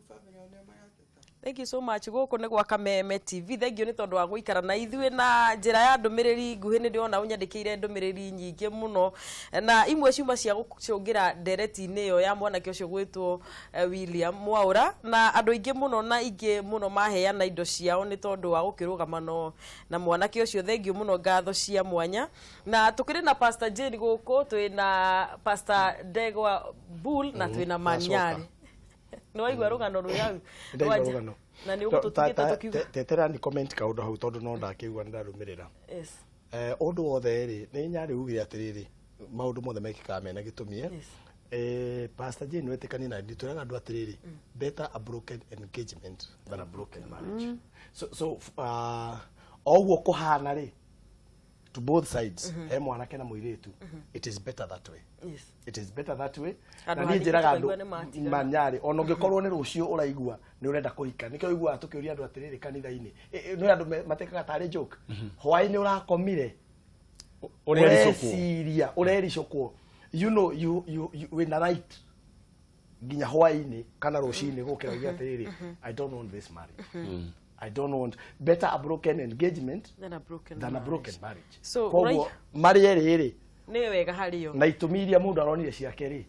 Family yao nĩo marateta. Thank you so much. Gũkũ nĩ gwa Kameme TV. Thank you nĩ tondũ wa gũikara na ithuĩ na njĩra ya ndũmĩrĩri nguhĩ. Nĩ ndĩrona ũnyandĩkĩire ndũmĩrĩri nyingĩ mũno, na imwe ciuma cia gũcũngĩra ndereti-inĩ ĩyo ya mwanake ũcio gwĩtwo William Mwaũra, na andũ aingĩ mũno na ingĩ mũno maheana indo ciao nĩ tondũ wa gũkĩrũgama no na mwanake ũcio. Thank you mũno, ngatho cia mwanya. Na tũkĩrĩ na Pastor Jane gũkũ, twĩ na Pastor Ndegwa Bull, na twĩ na Manyarĩ. Nĩ waigua rũgano rwĩ hau? Ndaigua rũgano. Na nĩ ũgũtũtigĩte tũkiuga. Tetera ni comment kaũndũ hau, tondũ no ndakĩigua nĩ ndarũmĩrĩra. Ũndũ wothe rĩ, nĩ nyarĩ ugire atĩrĩrĩ, maũndũ mothe mekĩkaga mena gĩtũmi, eh? Yes. Pastor Jane, wetĩkanie na nditwĩraga andũ atĩrĩrĩ, better a broken engagement than a broken marriage. So o ũguo kũhana rĩ, to both sides, he mwanake na mũirĩtu, it is better that way. It is better that way. Handũ Na ha niĩ njĩraga tũkaigua andũ nĩ matigana. Manyarĩ, ona ũngĩkorwo nĩ rũciũ ũraigua nĩ ũrenda kũhika, nĩkĩo ũiguaga tũkĩũria andũ atĩrĩrĩ kanitha-inĩ. Nĩ andũ matekaga tarĩ joke, hwaĩ-inĩ ũrakomire ũrericũkwo. Ũreciria ũrericũkwo, you know you, you, you wĩna right nginya hwaĩ-inĩ kana rũcinĩ gũkĩra uge atĩrĩrĩ, "I don't want this marriage, I don't want." Better a broken engagement than a broken than a marriage. broken marriage. So, koguo marĩ erĩ rĩ, nĩ wega harĩ o na itũmi iria mũndũ aronire ciake rĩ,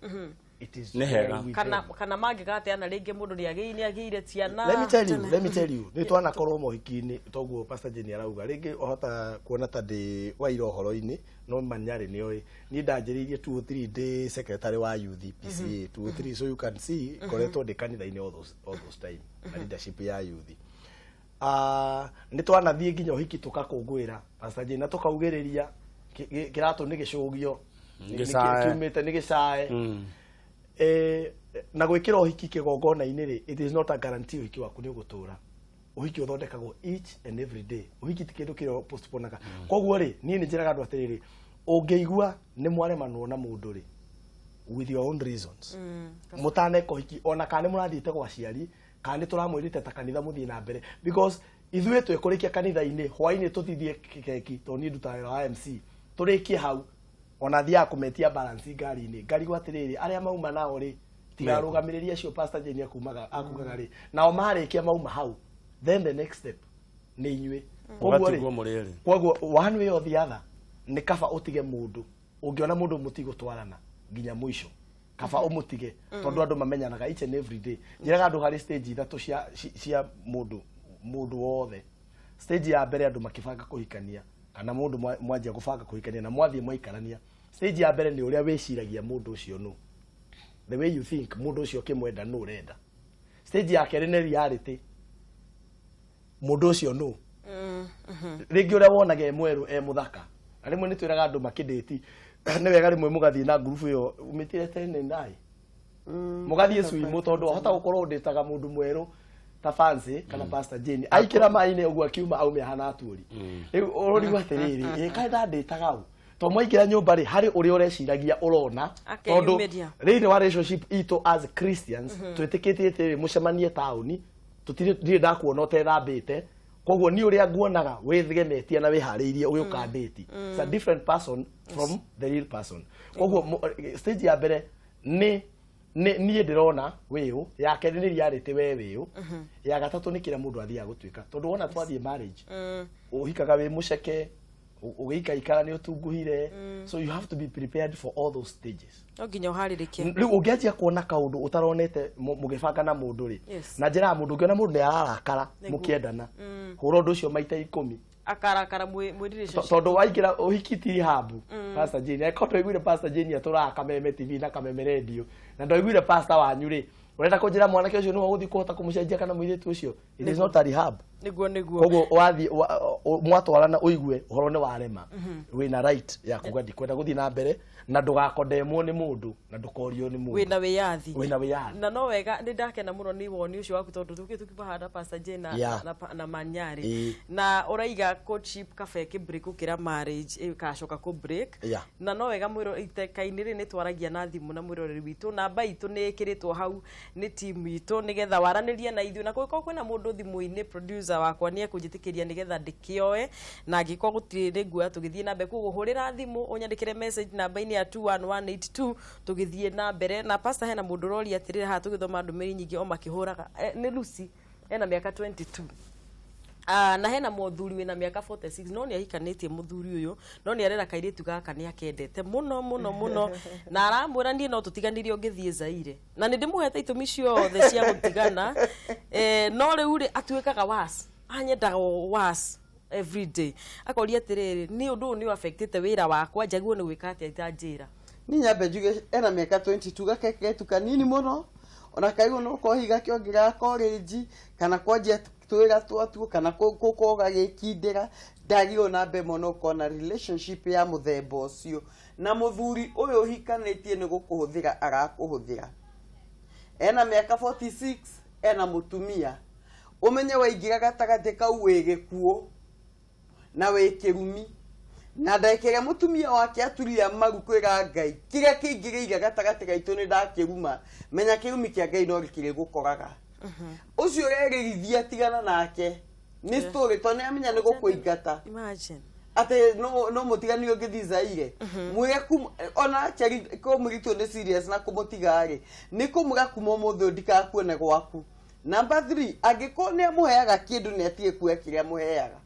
it is Nĩ hega. well with kana them. Kana mangĩgateana rĩngĩ, mũndũ nĩ agĩire ciana. Let me tell you, let me tell you, nĩ twanakorwo mohiki-inĩ toguo Pastor Jane arauga. Rĩngĩ ũhota kuona ta ndĩ waira ũhoro-inĩ, no Manyarĩ nĩ oĩ niĩ ndanjĩrĩirie 203 ndĩ secretary wa youth PCA 203, so you can see ngoretwo ndĩ kanitha-inĩ all those time na leadership ya youth. Nĩ twanathiĩ nginya ũhiki, tũkakũngũĩra, Pastor Jane, na tũkaugĩrĩria kĩratũ nĩ gĩcũgio. Gĩcae. Kiumĩte nĩ gĩcae. Na gwĩkĩra ũhiki kĩgongona-inĩ rĩ, it is not a guarantee ũhiki waku nĩ ũgũtũra. Ũhiki ũthondekagwo each and every day. Ũhiki ti kĩndũ kĩrĩa postponaga. Koguo rĩ, niĩ nĩ njĩraga andũ atĩrĩrĩ, ũngĩigua nĩ mwaremanwo na mũndũ rĩ, with your own reasons, mũtaneka ũhiki, ona kana nĩ mũrathiĩte gwa aciari, kana nĩ tũramwĩrĩte ta kanitha mũthiĩ na mbere, because ithuĩ twĩkũrĩkia kanitha-inĩ hwaĩ-inĩ tũtithie keki, tondũ niĩ ndutaga wĩra wa MC, tũrĩkie hau, ona thiaga kũmetia balance ngari-inĩ, ngarigwo atĩrĩrĩ, arĩa mauma nao rĩ, tigarũgamĩrĩri acio Pastor Jane akumaga akugaga rĩ, nao marĩkia mauma hau, then the next step nĩ inyuĩ. Koguo rĩ, mũgatigwo mũrĩ erĩ. Koguo one way or the other, nĩ kaba ũtige mũndũ. Ũngĩona mũndũ mũtigũtwarana nginya mũico, kaba ũmũtige, tondũ andũ mamenyanaga each and every day. Njĩraga andũ harĩ stage ithatũ cia mũndũ wothe. Stage ya mbere, andũ makĩbanga kũhikania, kana mũndũ mwanjia gũbanga kũhikania na mwathiĩ mwaikarania, stage ya mbere nĩ ũrĩa wĩciragia mũndũ ũcio nũ, the way you think mũndũ ũcio ũkĩmwenda nũ ũrenda. Stage ya kerĩ nĩ reality, mũndũ ũcio nũ, rĩngĩ ũrĩa wonaga e mwerũ, e mũthaka. Na rĩmwe nĩ twĩraga andũ makĩndĩti, nĩ wega rĩmwe mũgathiĩ na ngurubu ĩyo umĩtire tene naĩ, mũgathiĩ swimo, tondũ wahota gũkorwo ndĩtaga mũndũ mwerũ ta Fancy kana Pastor Jane, aikĩra maĩ-inĩ ũguo, akiuma aume ahana atuũri. Rĩu ũrigwo atĩrĩrĩ, ĩ kaĩ ndandĩtaga ũ? To mwaingĩra nyũmba rĩ, harĩ ũrĩa ũreciragia ũrona, tondũ Akeyumĩria. thĩinĩ wa relationship itũ as Christians twĩtĩkĩtie atĩrĩrĩ, mũcemanie taũni, tũtirĩ, ndirĩ ndakuona ũtethambĩte, koguo niĩ ũrĩa nguonaga wĩgemetie na wĩharĩirie ũgĩũka ndĩti, it's a different person from the real person. Koguo stage ya mbere nĩ niĩ ndĩrona wĩũ, ya kerĩ nĩ reality we wĩũ, ya gatatũ nĩ kĩrĩa mũndũ athiaga gũtuĩka, tondũ wona twathiĩ marriage, ũhikaga wĩ mũceke, ũgĩikaikara nĩ ũtunguhire, so you have to be prepared for all those stages. No nginya ũharĩrĩke. Rĩu ũngĩanjia kuona kaũndũ ũtaronete mũgĩbanga na mũndũ rĩ, na njĩra ya mũndũ, ũngĩona mũndũ nĩ ararakara mũkĩendana, hũra ũndũ ũcio maita 10. Akarakara mwĩ relationship. Tondũ waingĩra ũhiki ti rehab. Pastor Jane, angĩkorwo ndwaiguire Pastor Jane atũraga Kameme TV na Kameme Radio, na ndwaiguire pastor wanyu rĩ, ũrenda kũnjĩra mwanake ũcio nĩwe ũgũthiĩ kũhota kũmũcenjia kana mũirĩtu ũcio? It is not a rehab. Nĩguo. Koguo wathiĩ mwatwarana, ũigue ũhoro nĩ warema, wĩna right ya kuga ndikwenda gũthiĩ na mbere, na ndũgakondemwo nĩ mũndũ na ndũkorio nĩ mũndũ. Wĩna wĩyathi. Wĩna wĩyathi. Na no wega, nĩ ndakena mũno nĩ woni ũcio waku, tondũ tũkĩ tũkiuma handa Pastor Jane na, na Manyarĩ, na ũraiga courtship kaba ĩkĩ break gũkĩra marriage ĩgacoka kũ break. Na no wega mwĩro iteka-inĩ rĩ, nĩ twaragia na thimũ na mwĩroreri witũ. Namba itũ nĩ ĩkĩrĩtwo hau nĩ timu itũ, nĩgetha waranĩrie na ithuĩ, na kũngĩkorwo kwĩna mũndũ thimũ-inĩ, producer. Producer wakwa nĩ ekũnjĩtĩkĩria nĩgetha ndĩkĩoe, na angĩkorwo gũtirĩ nĩ nguoya tũgĩthiĩ na mbere. Koguo hũrĩra thimũ ũnyandĩkĩre message namba-inĩ ya 21182 tũgĩthiĩ na mbere. Na pastor, hena mũndũ ũroria atĩrĩrĩ haha tũgĩthoma ndũmĩrĩri nyingĩ o makĩhũraga. Nĩ Lucy, ena mĩaka 22. Na hena mũthuri wĩna mĩaka 46, no nĩ ahikanĩtie mũthuri ũyũ, no nĩ arera kairĩtu gaka nĩ akendete mũno mũno mũno, na aramwĩra niĩ no tũtiganire ũngĩthiĩ Zaire, na nĩ ndĩmũhete itũmi ciothe cia gũtigana, no rĩu rĩ atuĩkaga was anyendaga was every day. Akoria atĩrĩrĩ, nĩ ũndũ ũyũ nĩ affectĩte wĩra wakwa, njagĩrĩirwo nĩ gwĩka atĩa itanjĩra? Ni nyambe njuge ena mĩaka 22, gakeketu kanini mũno, ona kaigwo no kohi gakĩongerera college kana kwanjia twĩra twatuo kana gũkorwo gagĩkindĩra, ndagĩrĩirwo na mbe mũno ũkona relationship ya mũthemba ũcio na mũthuri ũyũ ũhikanĩtie nĩ gũkũhũthĩra arakũhũthĩra. Ena mĩaka 46, ena mũtumia, ũmenye waingĩra gatagatĩ kau wĩ gĩkuũ na wĩ kĩrumi, na ndagĩka ĩrĩa mũtumia wake aturia maru kwĩra Ngai kĩrĩa kĩingĩrĩire gatagatĩ gaitũ nĩ ndakĩruma, menya kĩrumi kĩa Ngai no kĩrĩgũkoraga. Ũcio ũrerĩrithia tigana nake, nĩ story tondũ nĩ amenya nĩ gũkũingata. Imagine. Atĩ no mũtigani ũngĩthiĩ Zaire, mwĩre ona actually ko mũritũ nĩ serious na kũmũtiga rĩ, nĩ kũmwĩra kuma ũmũthĩ ũyũ ndikakuone gwaku. Number 3, angĩkorwo nĩ amũheaga kĩndũ, nĩ atige kuoya kĩrĩa amũheaga,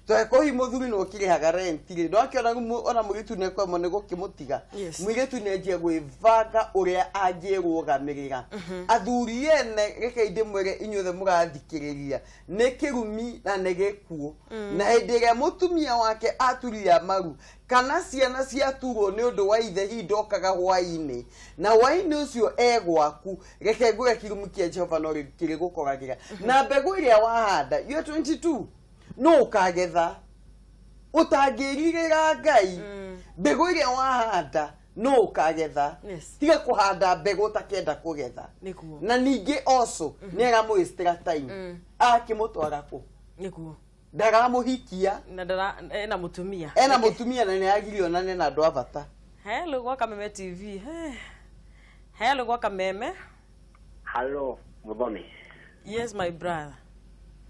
tondũ hihi mũthuri nĩ ũkĩrĩhaga rent rĩ, ndwakĩona rĩu ona mũirĩtu nĩ ekwemwo nĩ gũkĩmũtiga. Mũirĩtu nĩ anjia gwĩbanga ũrĩa angĩrũgamĩrĩra. Athuri ene, rekei ndĩmwĩre inyuothe mũrathikĩrĩria, nĩ kĩrumi na nĩ gĩkuũ, na hĩndĩ ĩrĩa mũtumia wake aturia maru kana ciana ciaturwo nĩ ũndũ wa ithe, hihi ndokaga hwaĩ-inĩ na hwaĩ-inĩ ũcio e gwaku, reke ngwĩre kĩrumi kĩa Jehova no kĩrĩgũkoragĩra. Na mbegũ ĩrĩa wahanda, you are 22, no ũkagetha ũtangĩrirĩra Ngai. Mbegũ ĩrĩa wahanda no ũkagetha. Tiga kũhanda mbegũ ũtakenda kũgetha. Na ningĩ also nĩ aramũĩstĩra time, akĩmũtwara kũ? Ndaramũhikia. Na ndara ena mũtumia. Ena mũtumia na nĩ agirio onane na andũ a bata. Hello gwa Kameme TV. Hello gwa Kameme. Hello, Muthoni. Yes, my brother.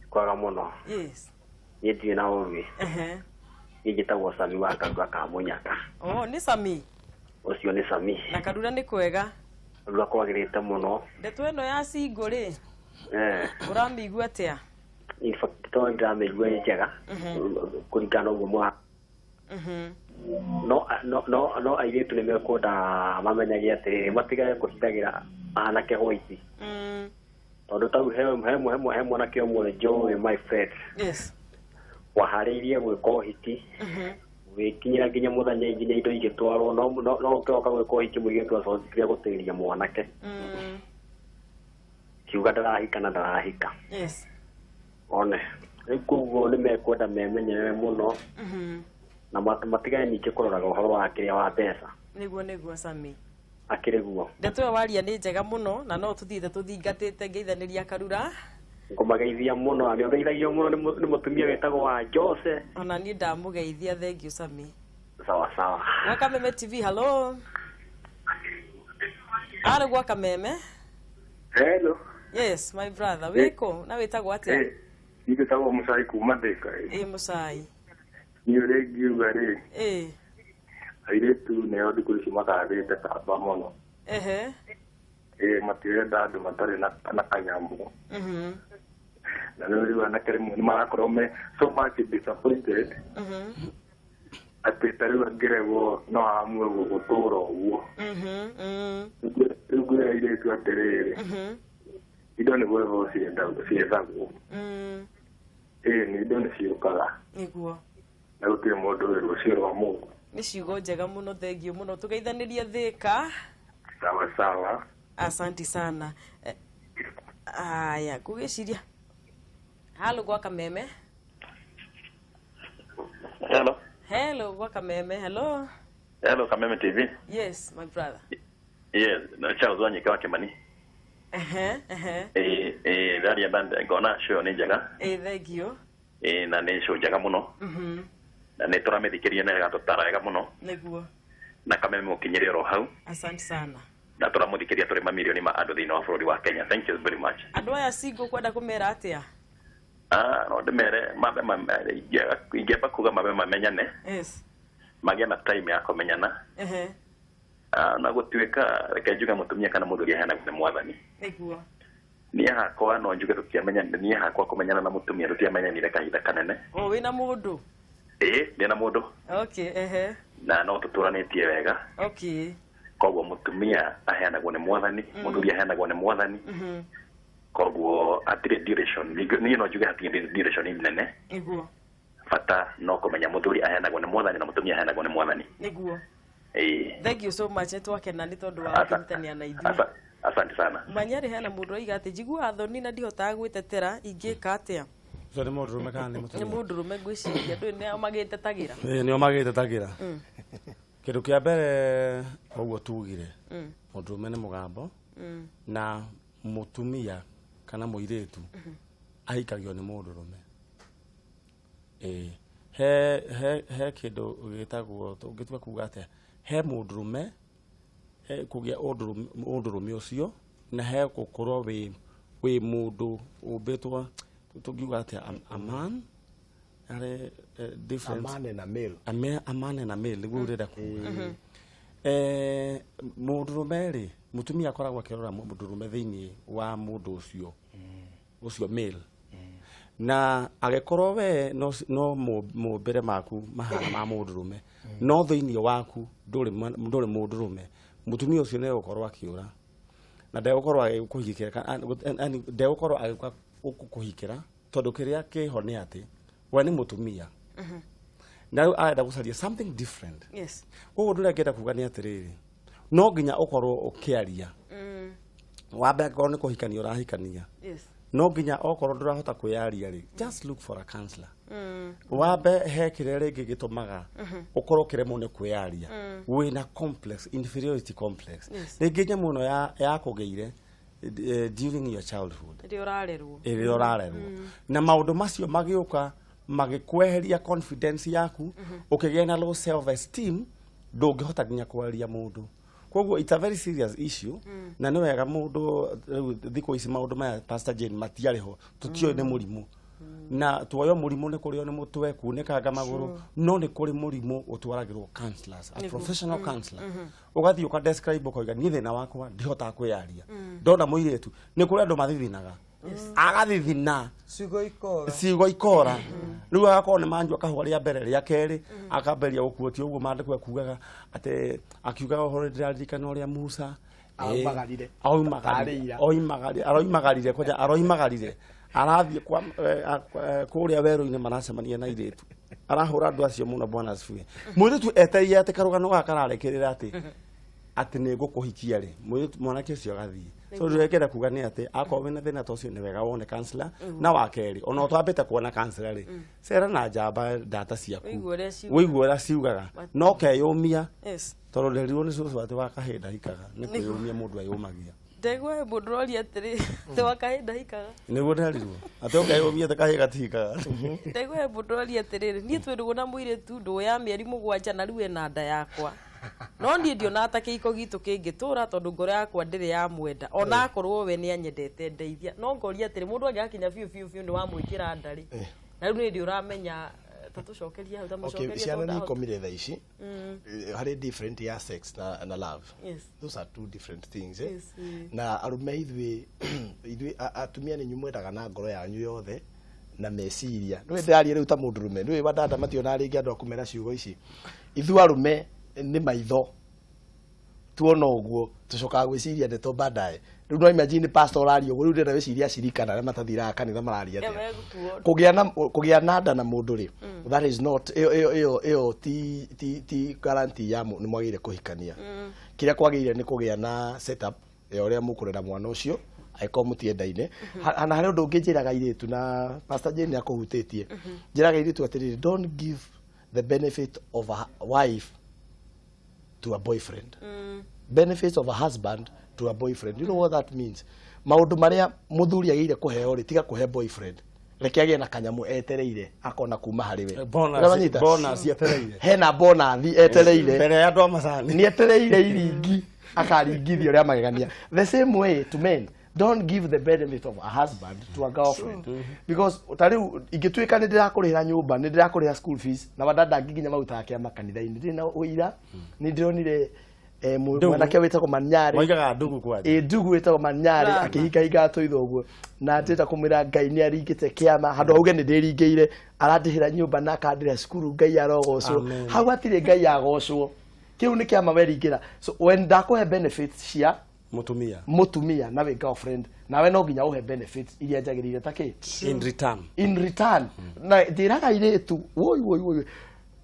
Kwaga mũno. Niĩ ndirĩ na ũũru. Niĩ njĩtagwo Sami wa Karura ka Mũnyaka. Oh, nĩ Sami. Ũcio nĩ Sami. Na Karura nĩ kwega? Karura kwagĩrĩte mũno. Ndeto ĩno ya single rĩ, ũramĩigua atĩa? In fact, to ndĩramĩigua ĩ njega kũringana na ũguo mwa no airĩtu nĩ mekwenda mamenyage atĩrĩrĩ, matigage kũhithagĩra anake white, tondũ tau he mwanake ũmwe njũĩ, my friend, waharĩirie gwĩka ũhiki, wĩkinyĩra nginya mũthenya nginya indo igĩtwarwo, no ũkĩroka gwĩka ũhiki mũirĩtu acokire gũtĩria mwanake, kiuga ndarahika na ndarahika. One rĩu koguo nĩ mekwenda memenyerere mũno na matigane ningĩ kũroraga ũhoro wa kĩrĩa wa mbeca. Nĩguo Sami. Akĩrĩ guo. Ndeto ĩyo waria nĩ njega mũno, na no tũthiĩte tũthingatĩte ngeithanĩria Karura. Ngũmageithia mũno, na nĩ ũgeithagio mũno nĩ mũtumia wĩtagwo wa Jose. Ona niĩ ndamũgeithia, thank you Sami. Sawa sawa. Gwa Kameme TV, hello. Arĩ gwa Kameme. Hello. Yes, my brother. Wĩkũ na wĩtagwo atĩa? Niĩ njĩtagwo Mũcai kuma Thĩka. Ĩ Mũcai. Niĩ ũrĩa ingiuga rĩ, airĩtu nĩo thikũ ici makagĩte kamba mũno. Matirenda andũ matarĩ na kanyamũ. Na rĩu rĩu anake rĩmwe nĩ marakorwo me so much disappointed atĩ ta rĩu angĩregwo no amue gũtũra ũguo. Rĩu ngwĩra airĩtu atĩrĩrĩ, indo nĩ gwethwo ciethagwo. Nĩ indo nĩ ciũkaga. Na gũtirĩ mũndũ wĩ rũciũ rwa Mungu. Nĩ ciugo njega mũno, thengiũ mũno, tũgeithanĩrie Thĩka. Sawa sawa. Asanti sana. Aya, ngũgĩciria. Halo gwa Kameme. Hello. Hello gwa Kameme. Hello. Hello Kameme TV. Yes, my brother. Yes, na Charles Wanyika wa Kimani. Ndaria bande ngona show nĩ njega. Thank you. Na nĩ show njega mũno. Na nĩ tũramĩthikĩria na ĩgatũtara wega mũno. Nĩguo. Na Kameme mũkinyĩre oro hau. Asante sana. Na tũramũthikĩria tũrĩ mamirioni ma andũ thĩinĩ wa bũrũri wa Kenya. Thank you very much. Andũ aya single kwenda kũmera atĩa? No ndĩmere mambe ingĩamba kuga mambe mamenyane. Yes. Magĩe na time ya kũmenyana. Ehe. Na gũtuĩka reke njuge mũtumia kana mũthuri aheanagwo nĩ mwathani. Nĩguo. Niĩ hakwa no njuge tũtiamenyanire, niĩ hakwa kũmenyana na mũtumia tũtiamenyanire kahinda kanene. O wĩna mũndũ? Ĩĩ, ndĩna mũndũ. Okay, ehe. Na no tũtũranĩtie wega. Okay. Koguo mũtumia aheanagwo nĩ mwathani, mũthuri aheanagwo nĩ mwathani. Koguo hatirĩ duration, niĩ no njuge hatirĩ duration nene. Nĩguo. Bata no kũmenya mũthuri aheanagwo nĩ mwathani na mũtumia aheanagwo nĩ mwathani. Nĩguo. Ĩĩ. Thank you so much, nĩtwakena nĩ tondũ wa kũnyitanĩra na ithuĩ. Asante sana. Manyarĩ hena mũndũ oiga atĩ njiguaga thoni na ndihotaga gwĩtetera, ingĩka atĩa? Ũcio nĩ mũndũrũme kana nĩ mũtumia? Nĩ mũndũrũme ngwĩciria, ndũĩ nĩo magĩtetagĩra. Ĩĩ, nĩo magĩtetagĩra. Kĩndũ kĩa mbere ũguo tugire, mũndũrũme nĩ mũgambo, na mũtumia kana mũirĩtu ahikagio nĩ mũndũrũme. Ĩĩ, he kĩndũ gĩtagwo, tũngĩtua kuga atĩa, he mũndũrũme kũgĩa ũndũrũme ũcio, na he gũkorwo wĩ mũndũ ũmbĩtwo, tũngiuga atĩa, a man, arĩ different. A man and a male. A man and a male, nĩguo ũrenda kuga. Mũndũrũme rĩ, mũtumia akoragwo akĩrora mũndũrũme thĩinĩ wa mũndũ ũcio, ũcio male. Na agĩkorwo we no mũmbĩre maku mahana ma mũndũrũme, no thĩinĩ waku ndũrĩ mũndũrũme, mũtumia ũcio nĩegũkorwo akĩũra na ndegũkorwo agĩkũhikĩra, ndegũkorwo agĩũka gũkũhikĩra, tondũ kĩrĩa kĩho nĩ atĩ we nĩ mũtumia na rĩu arenda gũcaria something different. Yes. Koguo ũndũ ũrĩa ngĩenda kuga nĩ atĩrĩrĩ, no nginya ũkorwo ũkĩaria. Wambe angĩkorwo nĩ kũhikania ũrahikania, Yes. no nginya okorwo ndũrahota kwĩyaria rĩ, just look for a counselor. Wambe he kĩrĩa rĩngĩ gĩtũmaga ũkorwo ũkĩremwo nĩ kwĩyaria, wĩna complex, inferiority complex. Rĩngĩ nyamũ ĩno yakũgĩire during your childhood, rĩrĩa ũrarerwo, rĩrĩa ũrarerwo, na maũndũ macio magĩũka magĩkweheria confidence yaku, ũkĩgĩa na low self esteem, ndũngĩhota nginya kwaria mũndũ. Koguo it's a very serious issue, na nĩ wega mũndũ rĩu thikũ ici maũndũ maya Pastor Jane matiarĩ ho, tũtiũĩ nĩ mũrimũ, na tuoyo mũrimũ nĩ kũrĩo nĩ mũtwe, kunĩkanga magũrũ, no nĩ kũrĩ mũrimũ ũtwaragĩrwo counselors, a professional counselor. Ũgathiĩ ũka describe ũkoiga niĩ thĩna wakwa ndihotaga kwĩyaria, ndona mũirĩtu, nĩ kũrĩ andũ mathithinaga, agathithina ciugo ikora, rĩu agakorwo nĩ manjua kahũa rĩa mbere rĩa kerĩ, akambĩrĩria gũkuotia ũguo maandĩko ekugaga atĩ akiugaga ũhoro ndĩraririkana ũrĩa Musa Aumagarire. Aroimagarire kwanja, aroimagarire arathiĩ kwa kũrĩa werũ-inĩ maracemania na irĩtu, arahũra andũ acio mũno. Bwana asifiwe. Mũirĩtu etereire atĩ karũgano gaka kararekerera atĩ atĩ nĩ ngũkũhikia rĩ, mũirĩtu mwanake ũcio agathiĩ. So ũndũ ũrĩa ngĩenda kuga nĩ atĩ akorwo wĩna thĩna ta ũcio nĩ wega wone counselor, na wa kerĩ ona ũtambĩte kuona counselor rĩ, cera na njamba data ciaku, wĩigue ũrĩa ciugaga, no keyũmia, tondũ nderirwo nĩ cũcũ atĩ wa kahĩnda hikaga nĩ kwĩyũmia mũndũ eyũmagia. Ndegwa mũndũ ũroria atĩrĩ, atĩ wa kahĩnda hikaga, nĩguo nderirwo atĩ ũkeyũmia atĩ kahĩĩ gatihikaga. Ndegwa mũndũ ũroria atĩrĩrĩ, niĩ twĩ ndũgũ na mũirĩtu ndũgũ ya mĩeri 7 na rĩu ena nda yakwa, no niĩ ndionaga ta kĩhiko gitũ kĩngĩtũra tondũ ngoro yakwa ndĩrĩ yamwenda, ona akorwo we nĩ anyendete ndeithia. No ngoria atĩrĩ, mũndũ angĩgakinya biũ biũ biũ nĩ wamwĩkĩra nda rĩ, na rĩu nĩ ndĩ ũramenya ta tũcokerie hau, ta mũcokerie. Ciana nĩ ikomire thaa ici, harĩ different ya sex na love. Yes. Those are two different things. Yes. Na arũme ithuĩ atumia nĩ inyuĩ mwendaga na ngoro yanyu yothe na meciria. Nĩwe ndĩraria rĩu ta mũndũrũme, nĩwe wadada mationaga rĩngĩ andũ a kũmera ciugo ici. Ithuĩ arũme nĩ maitho, tuona ũguo tũcokaga gwĩciria ndeto baadaye. Rĩu no imagine pastor ũraria ũguo, rĩu ndĩrenda gwĩciria acirika na arĩa matathiraga kanitha mararia atĩa. Kũgĩa na nda na mũndũ rĩ, that is not ĩyo ti guarantee ya nĩ mwagĩrĩire kũhikania. Kĩrĩa kwagĩrĩire nĩ kũgĩa na setup ya ũrĩa mũkũrera mwana ũcio angĩkorwo mũtiendaine. Na harĩ ũndũ ũngĩ njĩraga airĩtu, na Pastor Jane nĩakũhutĩtie, njĩraga airĩtu atĩrĩrĩ, don't give the benefit of a wife to a boyfriend. Benefits of a husband to a boyfriend. You know what that means? Maũndũ marĩa mũthuri agĩrĩire kũheo rĩ, tiga kũhe boyfriend. Reke agĩe na kanyamũ etereire akona kuma harĩ we. Bonus etereire. Hena bonus etereire. Mbere ya andũ a macani. Nĩ etereire iringi akaringithia ũrĩa magegania. The same way to men. Don't give the benefit of a husband to a girlfriend. Because ta rĩu ingĩtuĩka nĩ ndĩrakũrĩhĩra nyũmba, nĩ ndĩrakũrĩha school fees, na wadada angĩ nginya marutaga kĩama kanitha-inĩ. Ndĩ na ũira, nĩ ndĩronire mwanake wĩtagwo Manyarĩ. Moigaga ndugu kwanja. Ĩ ndugu wĩtagwo Manyarĩ akĩhingahinga tũitho ũguo, na ndĩrenda kũmwĩra Ngai nĩ aringĩte kĩama handũ auge nĩ ndĩringĩire, arandĩhĩra nyũmba na akandĩhĩra cukuru, Ngai arogocwo. Hau hatirĩ Ngai agocwo, kĩu nĩ kĩama weringĩra. So when ndakũhe benefits cia mutumia na wĩ girlfriend, nawe no nginya ũhe benefits iria njagĩrĩire ta kĩ in return. Na njĩraga airĩtu, woi woi woi,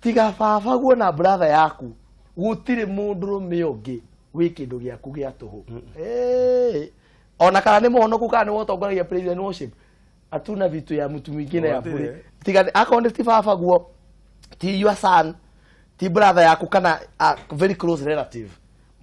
tiga baba guo na brother yaku, gũtirĩ mũndũrũme ũngĩ wĩ kĩndũ gĩaku gĩa tũhũ. Ona kana nĩ mũhonoku kana nĩ wotongoragia praise and worship, atuna vitu ya mtu mwingine ya bure. Tiga akorwo nĩ ti baba guo, ti your son, ti brother yaku kana a very close relative,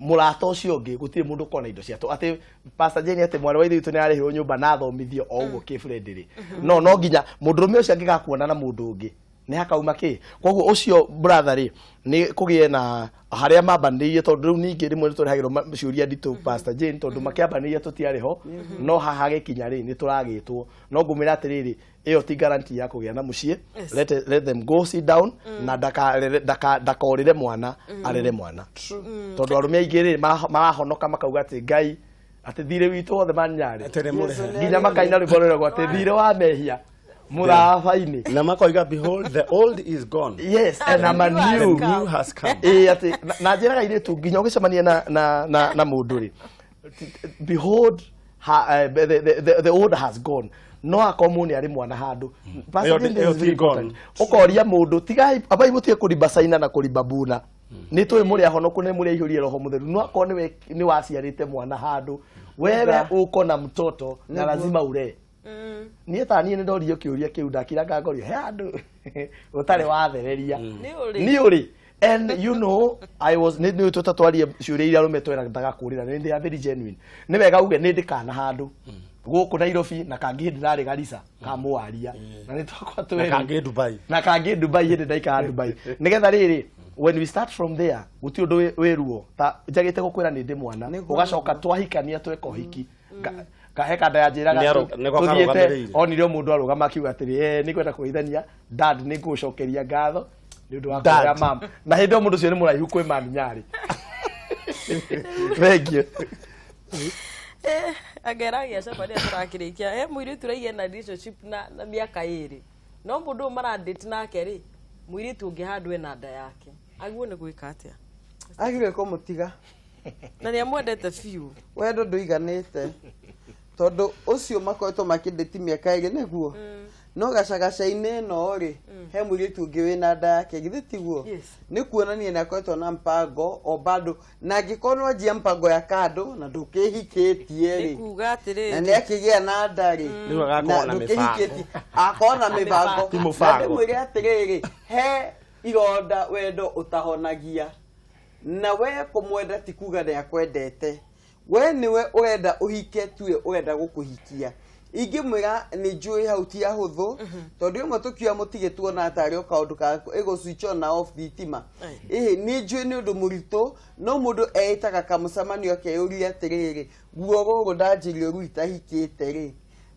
mũrata ũcio ũngĩ, gũtirĩ mũndũ ũkona indo cia tũhũ. Atĩ Pastor Jane atĩ mwarĩ wa ithe witũ nĩ ararĩhĩrwo nyũmba na athomithio o ũguo kĩbrendi rĩ, no nginya mũndũrũme ũcio angĩgakuona na mũndũ ũngĩ nĩ hakauma kĩ. Koguo ũcio brother rĩ, nĩ kũgĩe na harĩa mambanĩrĩirie, tondũ rĩu ningĩ rĩmwe nĩ tũrehagĩrwo ciũria nditũ Pastor Jane, tondũ makĩambanĩrĩria tũtiarĩ ho, no haha gĩkinya rĩ nĩ tũragĩtwo. No ngũmwĩra atĩrĩrĩ, ĩyo ti guarantee ya kũgĩa na mũciĩ. Let them go sit down, na ndakorĩre mwana, arere mwana. Tondũ arũme aingĩ rĩ marahonoka makauga atĩ Ngai atĩ thirĩ witũ wothe Manyarĩ, nginya makaina rwĩmbo rũrĩa atĩ thirĩ wa mehia mũtharaba-inĩ, na makoiga behold the old is gone, yes, and I'm a new, the new has come. Atĩ na njĩraga airĩtu nginya ũgĩcemania na mũndũ rĩ, behold the old has gone, no akorwo mũndũ nĩ arĩ mwana handũ. Ũkoria mũndũ, tigai abai mũtige kũrimba caina na kũrimba buna, nĩ tũĩ mũrĩ ahonoku nĩ mũrĩ aihũrie roho mũtheru, no akorwo nĩ waciarĩte mwana handũ, wewe uko na mtoto na lazima uree. Niĩ ta niĩ nĩ ndoririo kĩũria kĩu, ndakiraga ngorio he handũ ũtarĩ wathereria nĩ ũrĩ. And you know, I was nĩ tũtatwarie ciũria iria arũme twendaga kũrĩra, nĩ they are very genuine. Nĩ wega uge nĩ ndĩkana handũ gũkũ Nairobi na kangĩ hĩndĩ ndarĩ Garissa kamũaria, na nĩ twakwa twere na kangĩ Dubai, na kangĩ Dubai hĩndĩ ndaikara Dubai. Nĩgetha rĩrĩ, when we start from there, gũtirĩ ũndũ wĩ ruo ta njagĩte gũkwĩra nĩ ndĩ mwana, ũgacoka twahikania tweka ũhiki, kahe kanda ya njĩraga tũthiĩte, onire mũndũ arũgama akiuga atĩrĩ, nĩ ngwenda kũhithania dad, nĩ ngũgũcokeria ngatho nĩ ũndũ wa kũrĩa mam, na hĩndĩ ĩyo mũndũ ũcio nĩ mũraihu kwĩ Manyarĩ. Thank you. Angeragia cemania tũrakĩrĩkia, mũirĩtu ũraigia na relationship na mĩaka 2, no mũndũ ũyũ maradate nake rĩ, mũirĩtu ũngĩ handũ ena nda yake, agĩrĩirwo nĩ gwĩka atĩa? Agĩrĩirwo kũmũtiga, na nĩ amwendete biũ. Wendo ndũiganĩte, tondũ ũcio makoretwo makĩndĩti mĩaka 2 nĩguo, no gacagaca-inĩ ĩno rĩ, he mũirĩtu ũngĩ wĩna nda yake, githĩ tiguo? Nĩ kuonania nĩ akoretwo na mpango o bado, na angĩkorwo nĩ wanjia mpango ya kando na ndũkĩhikĩtie rĩ, na nĩ akĩgĩa na nda rĩ, na ndũkĩhikĩtie, akorwo na mĩbango. Na ndĩmwĩre atĩrĩrĩ, he ironda wendo ũtahonagia, na we kũmwenda ti kuga nĩ akwendete, we nĩwe ũrenda ũhike, tuwe ũrenda gũkũhikia. Ingĩmwĩra nĩ njũĩ hau ti ahũthũ, tondũ rĩmwe tũkiuga mũtige tuona tarĩ o kaũndũ ka ĩgũ switch on na off thitima. Ĩhĩ, nĩ njũĩ nĩ ũndũ mũritũ, no mũndũ eĩtaga kamũcemanio akeyũria atĩrĩrĩ, ruo rũrũ ndanjĩrio rũu itahikĩte rĩ,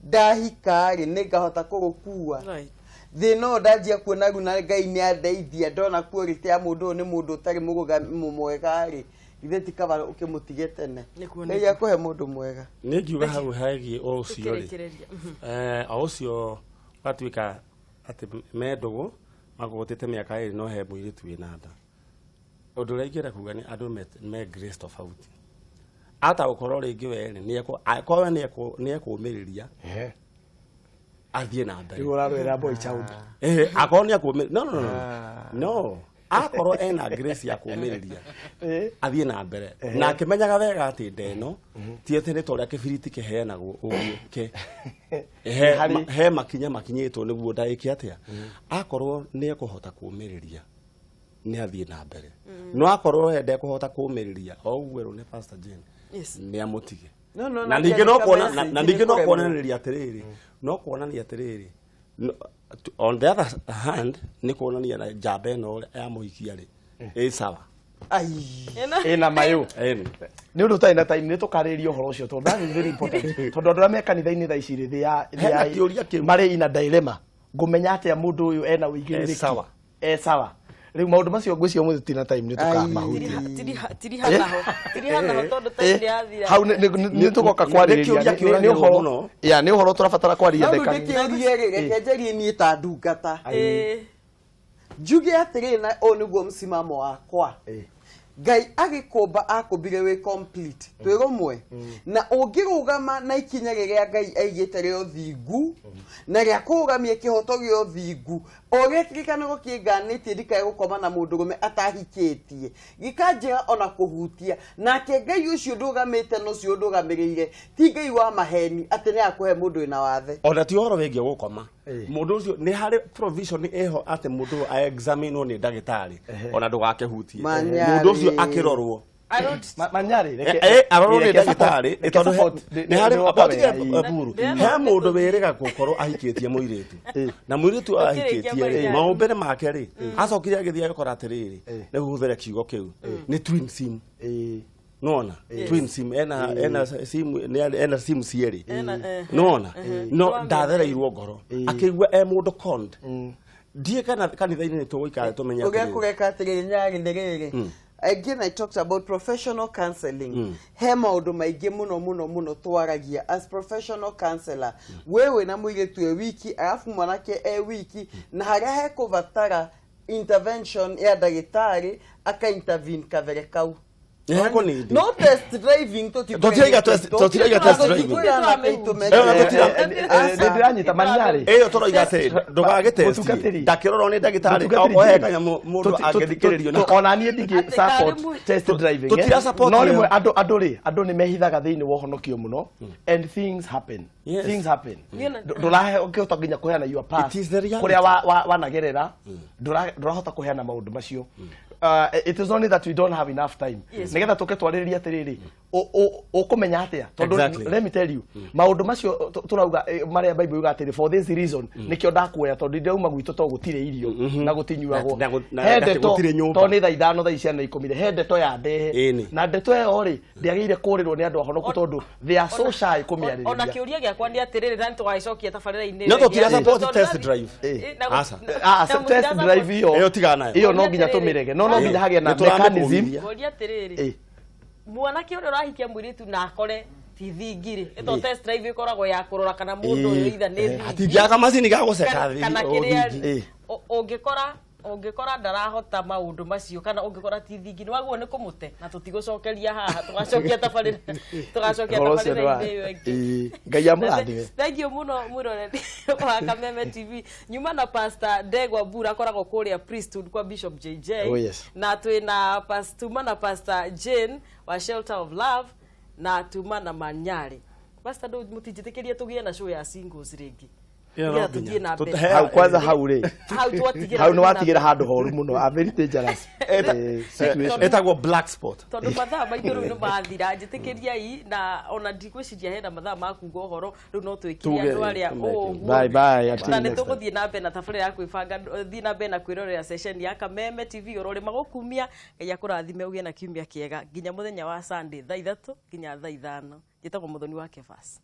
ndahika rĩ, nĩ ngahota kũrũkua. Thĩna ũyũ ndanjia kuona rĩu na Ngai nĩ andeithia, ndona quality ya mũndũ ũyũ nĩ mũndũ ũtarĩ mwega rĩ, ithe ti kaba ũkĩmũtige tene. Ngai akũhe mũndũ mwega. Nĩ ngiuga hau hegiĩ o ũcio rĩ, o ũcio watuĩka atĩ me ndũgũ makũgũtĩte mĩaka 2, no he mũirĩtu wĩna nda. Ũndũ ũrĩa ingĩenda kuga nĩ andũ me grace tofauti. Ata gũkorwo rĩngĩ we rĩ, akorwo nĩ ekũũmĩrĩria athiĩ na mbere. Rĩu ũrarwĩra boy child. Akorwo nĩ ekũũmĩrĩria, no no no no, akorwo ena grace ya kũũmĩrĩria athiĩ na mbere, na akĩmenyaga wega atĩ nda ĩno ti atĩ nĩ ta ũrĩa kĩbiriti kĩheanagwo ũguo ke he makinya makinyĩtwo nĩguo ndaĩke atĩa. Akorwo nĩ ekũhota kũũmĩrĩria nĩ athiĩ na mbere, no akorwo we ndekũhota kũũmĩrĩria, o ũguo erwo nĩ Pastor Jane, nĩ amũtige. Na ningĩ no kuonanĩria atĩrĩrĩ, no kuonania atĩrĩrĩ, on the other hand, nĩ kuonania na njamba ĩno ya mũhikia rĩ, ĩ sawa. Ai. Ĩna mayũ. Ĩni. Nĩ ũndũ ũtarĩ na time nĩ tũkarĩrĩria ũhoro ũcio, tondũ that is very important, tondũ andũ arĩa me kanitha-inĩ thaa ici rĩ, they Hena are- kĩũria kĩu. marĩ in a dilemma, ngũmenya atĩa mũndũ ũyũ ena ũigĩrĩrĩki? E sawa. E sawa. Rĩu maũndũ macio ngwĩciria ũmũthĩ tina time nĩ tũkamahutia. Tirihanaho tondũ time nĩ yathira. Hau nĩ tũgoka kwarĩrĩria. Nĩ kĩũria Nĩ kĩũragĩrwo ũhoro mũno. ya nĩ ũhoro tũrabatara kwarĩria. No rĩu the kanitha. ndĩkĩũrie rĩ, reke njarie niĩ ta ndungata. Ĩĩ. Njuge atĩrĩ, na ũyũ nĩguo msimamo wakwa. Ngai agĩkũmba akũmbire wĩ complete, twĩ rũmwe, na ũngĩrũgama na ikinya rĩrĩa Ngai aigĩte rĩa ũthingu na rĩa kũrũgamia kĩhoto gĩa ũthingu, o ũrĩa kĩrĩkanĩro kĩnganĩtie ndikae gũkoma na mũndũrũme atahikĩtie, gĩkanjĩra ona kũhutia nake. Ngai ũcio ndũgamĩte na ũcio ndũgamĩrĩire ti Ngai wa maheni atĩ nĩ akũhe mũndũ wĩna wathe. Ona ti ũhoro wĩgiĩ gũkoma, mũndũ ũcio nĩ harĩ provision ĩho atĩ mũndũ ũyũ aexaminwo nĩ ndagĩtarĩ, ona ndũgakĩhutie Manyarĩ. mũndũ ũcio akĩrorwo. I don't Manyarĩ, Arorwo nĩ reke ndagĩtarĩ, reke tondũ nĩ harĩ nĩwoka otige. wega, ĩ. Buru he mũndũ wĩrĩga gũkorwo ahikĩtie mũirĩtu, na mũirĩtu ahikĩtie rĩ, Manyarĩ. maũmbĩre make rĩ, acokire agĩthiĩ agĩkora atĩrĩrĩ, nĩ kũhũthĩra kiugo kĩu, nĩ twin sim. Nona twin sim, ena sim, ena sim cierĩ. Nona no ndathereirwo ngoro, akĩigua e mũndũ conned. Ndiĩ kana kanitha-inĩ nĩ tũgũikara tũmenye Ũrĩa atĩrĩrĩ. kũreka atĩrĩrĩ, nyarĩ, nĩ rĩrĩ, again I talked about professional counseling. He maũndũ maingĩ mũno mũno mũno twaragia as professional counselor. We wĩna mũirĩtu e wiki, arabu mwanake e wiki, na harĩa hekũbatara intervention ya ndagĩtarĩ aka intervene kabere kau. Nĩ hekũnindi. No test driving. Tũtiraiga tũtiraiga test driving. Nĩ ndĩranyita, Manyarĩ. Ĩyo tũroiga atĩ ndũgagĩtesti. Mũtungatĩri. Ndakĩrorwo nĩ ndagĩtarĩ. Mũtungatĩri. Ohe kanyamũ mũndũ angĩthikĩrĩrio na Ona niĩ ndingĩ Atĩ support test driving. Tũtira support No ĩyo. rĩmwe andũ rĩ, andũ nĩ mehithaga thĩinĩ wa ũhonokio mũno and things happen. Things happen. Ndũrahota nginya kũheana your past. It is the reality. Kũrĩa wanagerera, ndũrahota kũheana maũndũ macio. It is only that we don't have enough time nĩgetha tũke twarĩrĩrie atĩrĩrĩ, ũkũmenya atĩa, tondũ let me tell you, maũndũ macio tũrauga, marĩa Bible yuga atĩrĩ, for this reason nĩkĩo ndakuoya, tondũ ndĩrauma gwitũ to gũtirĩ irio na gũtinyuagwo. Na He ndeto gũtirĩ nyũmba. To nĩ thaa 5, thaa ciana 10, he ndeto ya ndehe. Na ndeto ĩyo rĩ, ndĩagĩrĩire kũrĩrwo nĩ andũ ahonoku, tondũ they are so shy Ona kũmĩarĩrĩria. Kĩũria gĩakwa nĩ atĩrĩrĩ, na nĩtũgagĩcokia tabarĩra-inĩ. No tũtira support test drive. Aca. Ah, test drive ĩyo Ĩyo tigana nayo. ĩyo no nginya tũmĩrege, no nginya hagĩe na Nĩ tũramĩkũmithia. mechanism. Ngoria atĩrĩrĩ, mwanake ũrĩa ũrahikia mũirĩtu na akore ti thingi rĩ, ĩto test drive ĩkoragwo ya kũrora kana mũndũ ũyũ itha nĩ thingi Hatingĩaga kamacini ga gũceka kana kĩrĩa. ũthingi. Ũngĩkora ndarahota maũndũ macio, kana ũngĩkora ti thingi, nĩ wagĩrĩirwo nĩ kũmũte, na tũtigũcokeria haha, tũgacokia tabarĩra, tũgacokia Ũhoro ũcio nĩ wa- tabarĩra-inĩ ĩyo ĩngĩ. Ngai amũrathime. Thank you mũno, mwĩroreri wa Kameme TV. Nyuma na Pastor Ndegwa Mbura, akoragwo kũrĩa priesthood kwa Bishop JJ. Oh, yes. Na twĩna tuma na Pastor Jane wa Shelter of Love, na tuma na Manyarĩ. Pastor, ndũ mũtinjĩtĩkĩria tũgĩe na show ya singles rĩngĩ? Ĩyo no Nĩgetha nginya. tũthiĩ na mbere. Hau kwanza, hau rĩ, Hau twatigĩra hau nĩ tũthiĩ na watigĩra handũ horu mũno, a very dangerous situation. Ĩtagwo black spot. Tondũ mathaa maitũ rĩu nĩ mathira, njĩtĩkĩriai, na ona ndigwĩciria hena mathaa ma kuga ũhoro rĩu, no twĩkire Tuge, andũ arĩa ũguo. Bye bye, until Na nĩ next time. tũgũthiĩ na mbere na tabarĩra ya kwĩbanga. Thiĩ na mbere na kwĩrorera session ya Kameme TV oro rĩ magũkumia. Ngai akũrathime, ũgĩe na kiumia kĩega nginya mũthenya wa Sunday thaa 3 nginya thaa 5. Njĩtagwo Mũthoni wa Kebas.